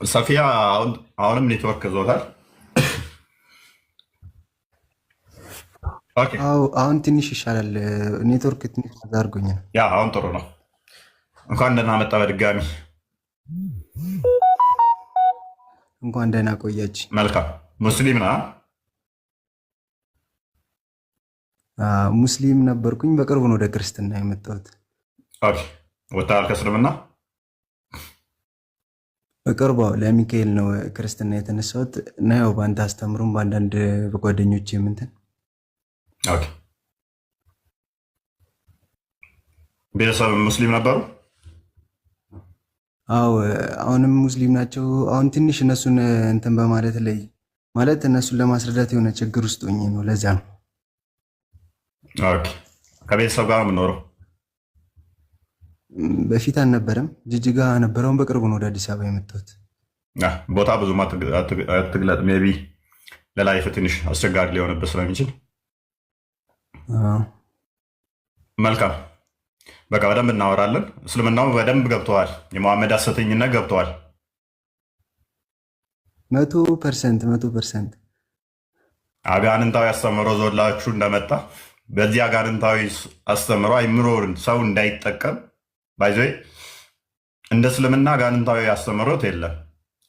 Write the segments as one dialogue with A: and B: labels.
A: ሰፊያ አሁንም ኔትወርክ ዞታል። Okay።
B: አዎ አሁን ትንሽ ይሻላል። ኔትወርክ ትንሽ አድርጎኝ ነው።
A: Yeah አሁን ጥሩ ነው። እንኳን ደህና መጣ በድጋሚ።
B: እንኳን ደህና ቆያች።
A: መልካም። ሙስሊም ና?
B: ሙስሊም ነበርኩኝ። በቅርቡ ነው ወደ ክርስትና የመጣሁት።
A: Okay። ወጥተሃል ከእስልምና?
B: በቅርቡ ለሚካኤል ነው ክርስትና የተነሳሁት እና ያው በአንተ አስተምሩም በአንዳንድ በጓደኞች የምንትን።
A: Okay። ቤተሰብ ሙስሊም ነበሩ?
B: አዎ አሁንም ሙስሊም ናቸው። አሁን ትንሽ እነሱን እንትን በማለት ላይ ማለት እነሱን ለማስረዳት የሆነ ችግር ውስጥ ሆኜ ነው። ለዚያ ነው።
A: Okay። ከቤተሰብ ጋር ነው የምኖረው?
B: በፊት አልነበረም፣ ጅጅጋ ነበረውን። በቅርቡ ነው ወደ አዲስ አበባ የመጣሁት።
A: ቦታ ብዙም አትግለጥ። Maybe ለ life ትንሽ አስቸጋሪ ሊሆንበት ስለሚችል። መልካም። በቃ በደንብ እናወራለን። እስልምናው በደንብ ገብተዋል። የመሐመድ ሐሰተኝነት ገብተዋል።
B: 100%፣ 100%።
A: አጋንንታዊ አስተምህሮ ዞላችሁ እንደመጣ በዚህ አጋንንታዊ አስተምህሮ አይምሮን ሰው እንዳይጠቀም። By the way እንደ እስልምና አጋንንታዊ አስተምህሮት የለም።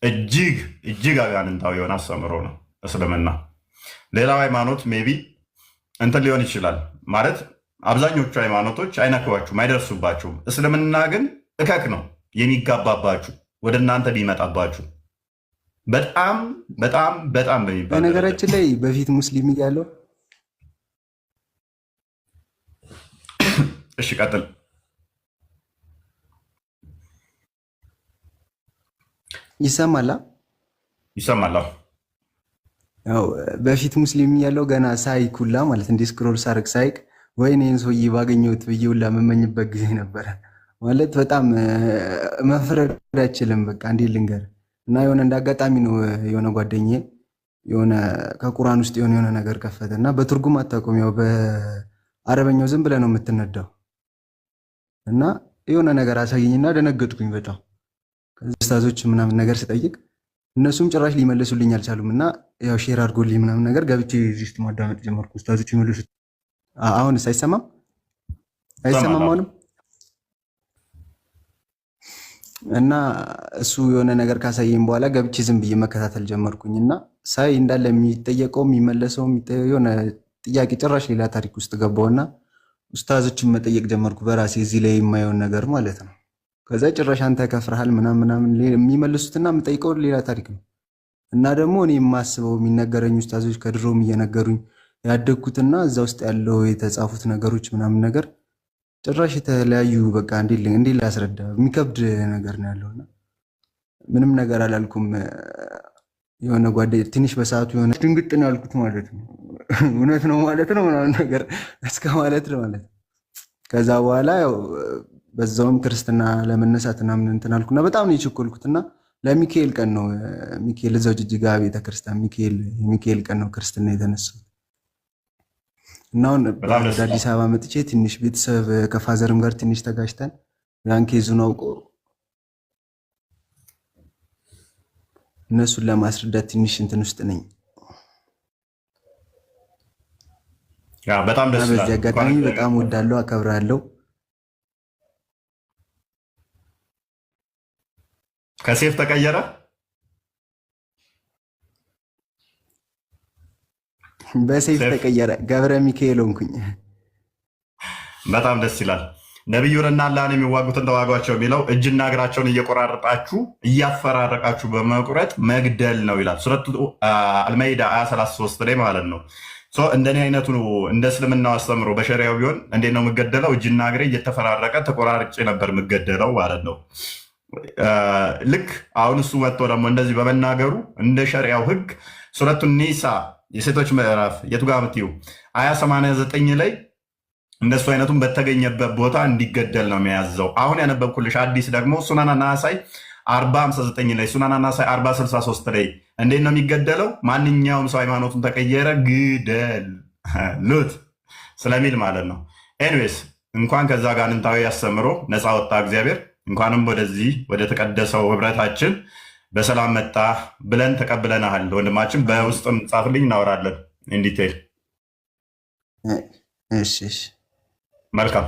A: እጅግ እጅግ አጋንንታዊ የሆነ አስተምህሮ ነው እስልምና። ሌላው ሃይማኖት maybe እንትን ሊሆን ይችላል፣ ማለት አብዛኞቹ ሃይማኖቶች አይነክሯችሁም፣ አይደርሱባችሁም። እስልምና ግን እከክ ነው የሚጋባባችሁ፣ ወደ እናንተ ቢመጣባችሁ በጣም በጣም በጣም በሚባል ደረጃ።
B: በነገራችን ላይ በፊት ሙስሊም እያለሁ
A: እሺ ቀጥል።
B: ይሰማላ?
A: ይሰማል።
B: ያው በፊት ሙስሊም እያለሁ ገና ሳይክ ሁላ ማለት እንዲህ scroll ሳርግ ሳይክ ወይኔ ይሄን ሰውዬ ባገኘሁት ብዬ ሁላ የምመኝበት ጊዜ ነበረ። ማለት በጣም መፍረድ አይችልም። በቃ እንዴት ልንገር እና የሆነ እንደ አጋጣሚ ነው የሆነ ጓደኛዬ የሆነ ከቁርአን ውስጥ የሆነ የሆነ ነገር ከፈተ እና በትርጉም አታውቅም። ያው በአረበኛው ዝም ብለህ ነው የምትነዳው እና የሆነ ነገር አሳየኝና ደነገጥኩኝ በጣም። ከዚ ኡስታዞች ምናምን ነገር ስጠይቅ እነሱም ጭራሽ ሊመልሱልኝ አልቻሉም። እና ያው share አድርጎልኝ ምናምን ነገር ገብቼ እዚህ ውስጥ ማዳመጥ ጀመርኩ። ኡስታዞች ይመልሱት። አሁንስ አይሰማም?
A: ይሰማል።
B: አይሰማም አሁንም። እና እሱ የሆነ ነገር ካሳየኝ በኋላ ገብቼ ዝም ብዬ መከታተል ጀመርኩኝ እና ሳይ እንዳለ የሚጠየቀው የሚመለሰው የሆነ ጥያቄ ጭራሽ ሌላ ታሪክ ውስጥ ገባውና ኡስታዞችን መጠየቅ ጀመርኩ በራሴ እዚህ ላይ የማየውን ነገር ማለት ነው። ከዛ ጭራሽ አንተ ከፍርሃል ምናምን ምናምን የሚመልሱትና የምጠይቀው ሌላ ታሪክ ነው። እና ደግሞ እኔ የማስበው የሚነገረኝ ኡስታዞች ከድሮም እየነገሩኝ ያደግኩትና እዛ ውስጥ ያለው የተጻፉት ነገሮች ምናምን ነገር ጭራሽ የተለያዩ፣ በቃ እንዴት ላስረዳ፣ የሚከብድ ነገር ነው ያለውና ምንም ነገር አላልኩም። የሆነ ጓደኛ ትንሽ በሰዓቱ የሆነ ድንግጥ ነው ያልኩት ማለት ነው። እውነት ነው ማለት ነው ምናምን ነገር እስከ ማለት ነው ማለት ነው። ከዛ በኋላ ያው በዛውም ክርስትና ለመነሳት ምናምን እንትን አልኩና በጣም ነው የቸኮልኩትና ለሚካኤል ቀን ነው፣ ሚካኤል እዛው ጅጅጋ ቤተክርስቲያን ሚካኤል የሚካኤል ቀን ነው ክርስትና የተነሳው። እና አሁን
A: በጣም ደስ
B: ወደ
A: ይላል።
B: አዲስ አበባ መጥቼ ትንሽ ቤተሰብ ከ father ም ጋር ትንሽ ተጋጭተን ያን case ኡን አውቆ እነሱን ለማስረዳት ትንሽ እንትን ውስጥ ነኝ።
A: Yeah በጣም
B: እና
A: ደስ
B: በዚህ
A: ይላል። እንኳን
B: አጋጣሚ
A: እግዚአብሔር
B: በጣም ወዳለሁ፣ አከብራለሁ።
A: ከሴፍ ተቀየረ።
B: በሰይፍ
A: ሴፍ
B: ተቀየረ፣ ገብረ ሚካኤል ሆንኩኝ።
A: በጣም ደስ ይላል። ነቢዩንና አላህን የሚዋጉትን ተዋጓቸው የሚለው እጅና እግራቸውን እየቆራረጣችሁ እያፈራረቃችሁ በመቁረጥ መግደል ነው ይላል። ሱረቱ አልመይዳ አያ 33 ላይ ማለት ነው። እንደኔ አይነቱ እንደ እስልምናው አስተምሮ በሸሪያው ቢሆን እንዴት ነው የምገደለው? እጅና እግሬ እየተፈራረቀ ተቆራርጬ ነበር የምገደለው ማለት ነው። ልክ አሁን እሱ መጥቶ ደግሞ እንደዚህ በመናገሩ እንደ ሸሪያው ህግ ሱረቱ ኒሳ የሴቶች ምዕራፍ የቱ ጋር ምትዩ አያ 89 ላይ እንደሱ አይነቱን በተገኘበት ቦታ እንዲገደል ነው የሚያዘው። አሁን ያነበብኩልሽ አዲስ ደግሞ ሱናን ናሳይ 459 ላይ፣ ሱናን ናሳይ 463 ላይ እንዴት ነው የሚገደለው? ማንኛውም ሰው ሃይማኖቱን ተቀየረ ግደል ሉት ስለሚል ማለት ነው። Anyways እንኳን ከዛ አጋንንታዊ አስተምሮ ነፃ ወጣ እግዚአብሔር። እንኳንም ወደዚህ ወደ ተቀደሰው ህብረታችን በሰላም መጣህ ብለን ተቀብለናል። ወንድማችን በውስጥም ጻፍልኝ፣ እናወራለን in detail።
B: እሺ።
A: መልካም።